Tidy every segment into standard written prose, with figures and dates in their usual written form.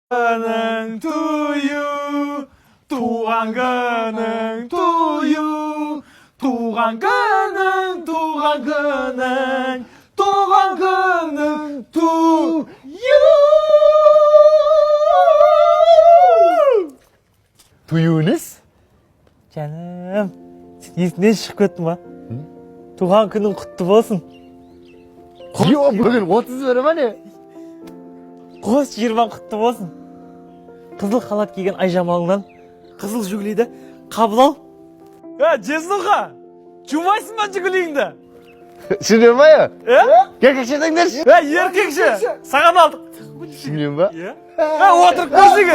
Күнің to you, туған күнің to you, туған күнің, туған күнің, туған күнің to you. To you несі? Жаным, сен есіңнен шығып кеттің ба? Туған күнің құтты болсын. Йо, бүгін 31 ма, не? Қос 20-ң құтты болсын. Қызыл халат киген Айжамалыңнан қызыл Жигулиді қабыл ал. Ә, жездуха, жумайсың ба Жигулиіңді? Шынымен ба, я? Е? Еркекше деңдерші. Ә, еркекше, саған алдық. Шынымен ба? Е? Ә, отырып көрсең.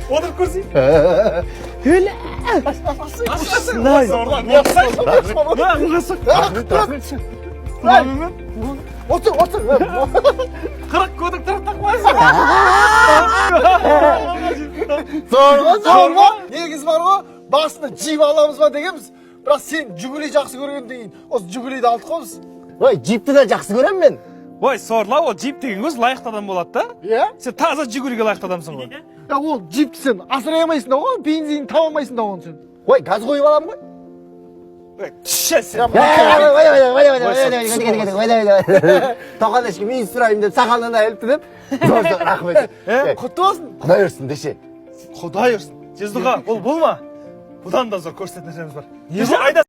Отырып көрсең. Рахмет, рахмет. Отыр, отыр. 40 көдік тартақ қойсың. Зор ғой, Зор ма? Негізі бар ғой, басында джип аламыз ба дегенбіз. Бірақ сен Жигули жақсы көргеннен кейін осы Жигулиді алдық қой біз. Ой, джипті де жақсы көремін мен. Ой, сорлау, ол джип деген көз лайықты адам болады да. Иә? Сен таза Жигулиге лайықты адамсың ғой. Я, ол джипті сен асырай алмайсың да ғой, бензин таба алмайсың да оны сен. Ой, газ қойып аламын ғой. Түші сен. Тоқан ешкі мен сұрайын деп сақалынан айырылыпты деп. Зор, зор, рахмет. Құтты болсын. Құдай ұрсын десе. Құдай ұрсын. Жездуға, ол болма. Бұдан да зор көрсететін нәрсеміз бар. Не айда.